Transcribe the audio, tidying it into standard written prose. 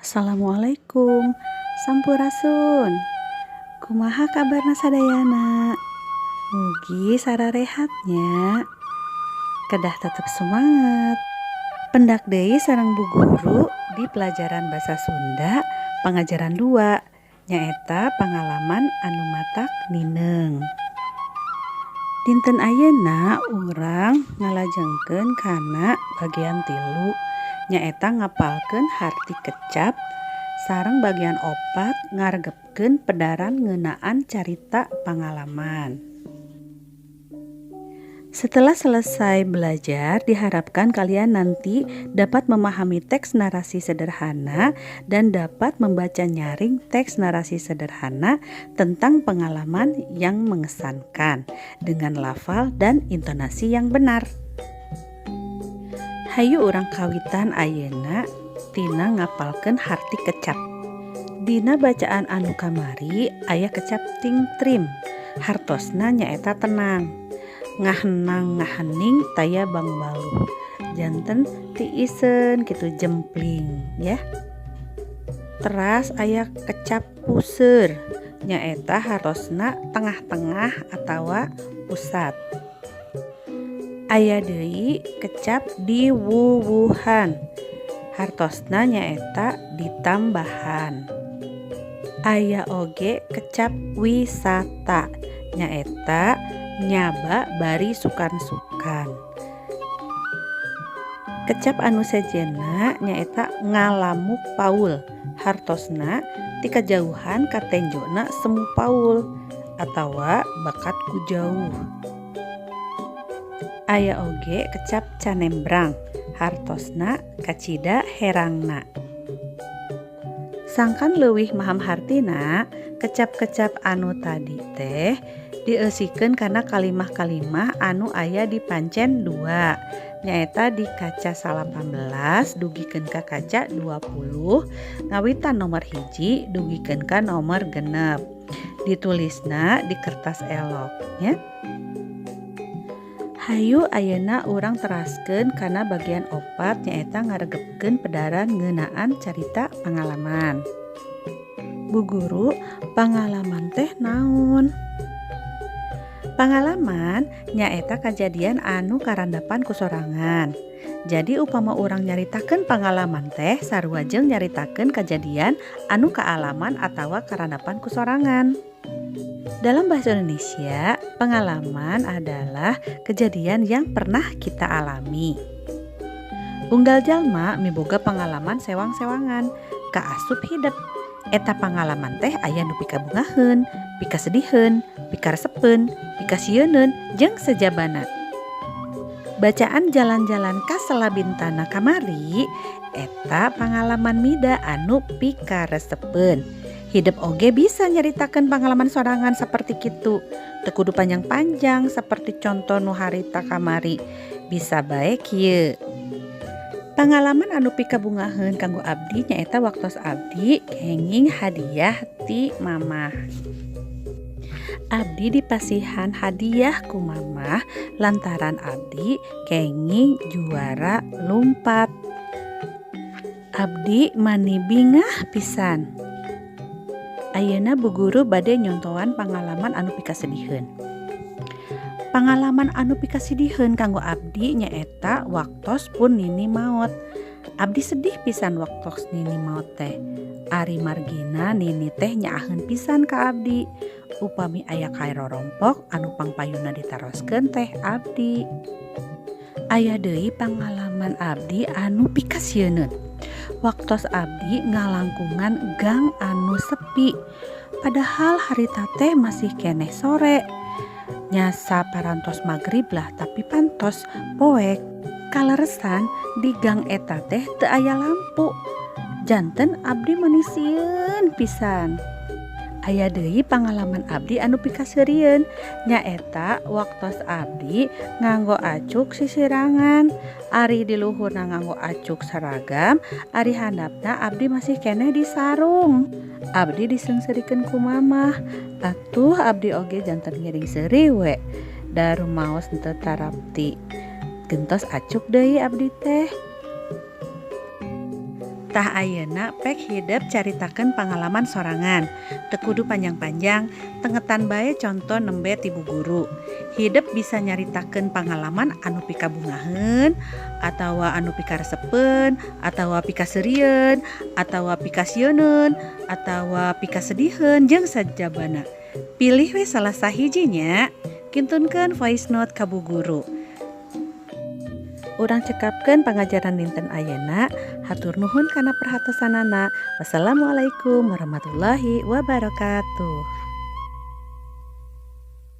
Assalamualaikum, Sampurasun. Kumaha kabarna sadayana? Mugi sararehat nya. Kedah tetep semangat. Pendak deui sareng Bu Guru di pelajaran Basa Sunda pangajaran 2 nyaeta pangalaman anu matak nineung. Dinten ayeuna urang ngalajengkeun kana bagian 3 nyaeta ngapalkeun harti kecap sareng bagian 4 ngaregepkeun pedaran ngeunaan carita pangalaman. Setelah selesai belajar, diharapkan kalian nanti dapat memahami teks narasi sederhana dan dapat membaca nyaring teks narasi sederhana tentang pengalaman yang mengesankan dengan lafal dan intonasi yang benar. Hayu urang kawitan ayeuna tina ngapalkeun harti kecap. Dina bacaan anu kamari aya kecap tingtrim, hartosna nyaeta tenang. Ngahenang ngahening taya bangbaluh, janten tiiseun kitu jempling ya. Teras aya kecap puseur, nyaeta hartosna tengah-tengah atawa pusat. Aya deui kecap diwuwuhan, hartosna nyaeta ditambahan. Aya oge kecap wisata, nyaeta nyaba bari sukan-sukan. Kecap anu sejenna nyaeta ngalamuk paul, hartosna ti kajauhan katenjona semu paul atawa bakat ku jauh. Aya oge kecap canembrang, hartosna kacida herangna. Sangkan leuwih maham hartina, kecap-kecap anu tadi teh dieusikeun kana kalimah-kalimah anu aya di pancen 2, nyaeta di kaca 18 dugikeun ka kaca 20, ngawitan nomor 1 dugikeun ka nomor 6. Ditulisna di kertas elok nya. Hayu ayeuna urang teraskeun kana bagian 4 nyaeta ngaregepkeun pedaran ngeunaan carita pangalaman. Bu Guru, pangalaman teh naon? Pangalaman nyaeta kajadian anu karandapan ku sorangan. Jadi upama urang nyaritakeun pangalaman teh sarua jeung nyaritakeun kajadian anu kaalaman atawa karandapan ku sorangan. Dalam bahasa Indonesia, pengalaman adalah kejadian yang pernah kita alami. Unggal jalma miboga pangalaman sewang-sewangan, kaasup hidep. Eta pangalaman teh aya nu pikabungaheun, pikasediheun, pikaresepeun, pikasieuneun jeung sajabana. Bacaan jalan-jalan ka Selabintana kamari eta pangalaman Mida anu pikaresepeun. Hidep oge bisa nyaritakeun pangalaman sorangan saperti kitu. Teu kudu panjang-panjang saperti conto nu harita kamari. Bisa bae kieu. Pangalaman anu pikabungaheun kanggo abdi nyaeta waktos abdi kenging hadiah ti mamah. Abdi dipasihan hadiah ku mamah lantaran abdi kenging juara lumpat. Abdi mani bingah pisan. Ayeuna Bu Guru bade nyontoan pangalaman anu pikasediheun. Pangalaman anu pikasediheun kanggo abdi nyaeta waktos pun nini maot. Abdi sedih pisan waktos nini maot teh. Ari margina nini teh nyaaheun pisan ka abdi. Upami aya kairorompok anu pangpayuna ditaroskeun teh abdi. Aya deui pangalaman abdi anu pikasieuneun. Waktos abdi ngalangkungan gang anu sepi. Padahal harita teh masih keneh sore. Nyasa parantos magrib lah tapi pantos poek. Kaleresan di gang eta teh teu aya lampu. Janten abdi mani sieun pisan. Aya deui pangalaman abdi anu pikaseurieun nyaeta waktos abdi nganggo acuk sisirangan. Ari di luhurna nganggo acuk seragam, ari handapna abdi masih keneh di sarung. Abdi diseungseurikeun ku mamah. Atuh abdi oge janten ngiring seuri we. Da rumaos henteu tarapti. Gentos acuk deui abdi teh. Tah, ayeuna pek hidep caritakeun pangalaman sorangan. Teu kudu panjang-panjang, tengetan bae conto nembe ti bu guru. Hidep bisa nyaritakeun pangalaman anu pikabungaheun atawa anu pikaresepeun atawa pikaseurieun atawa pikasieuneun atawa pikasediheun jeung sajabana. Pilih we salah sahiji nya. Kintunkeun voice note ka bu guru. Urang cekapkeun pangajaran dinten ayeuna. Hatur nuhun kana perhatosanana. Wassalamualaikum warahmatullahi wabarakatuh.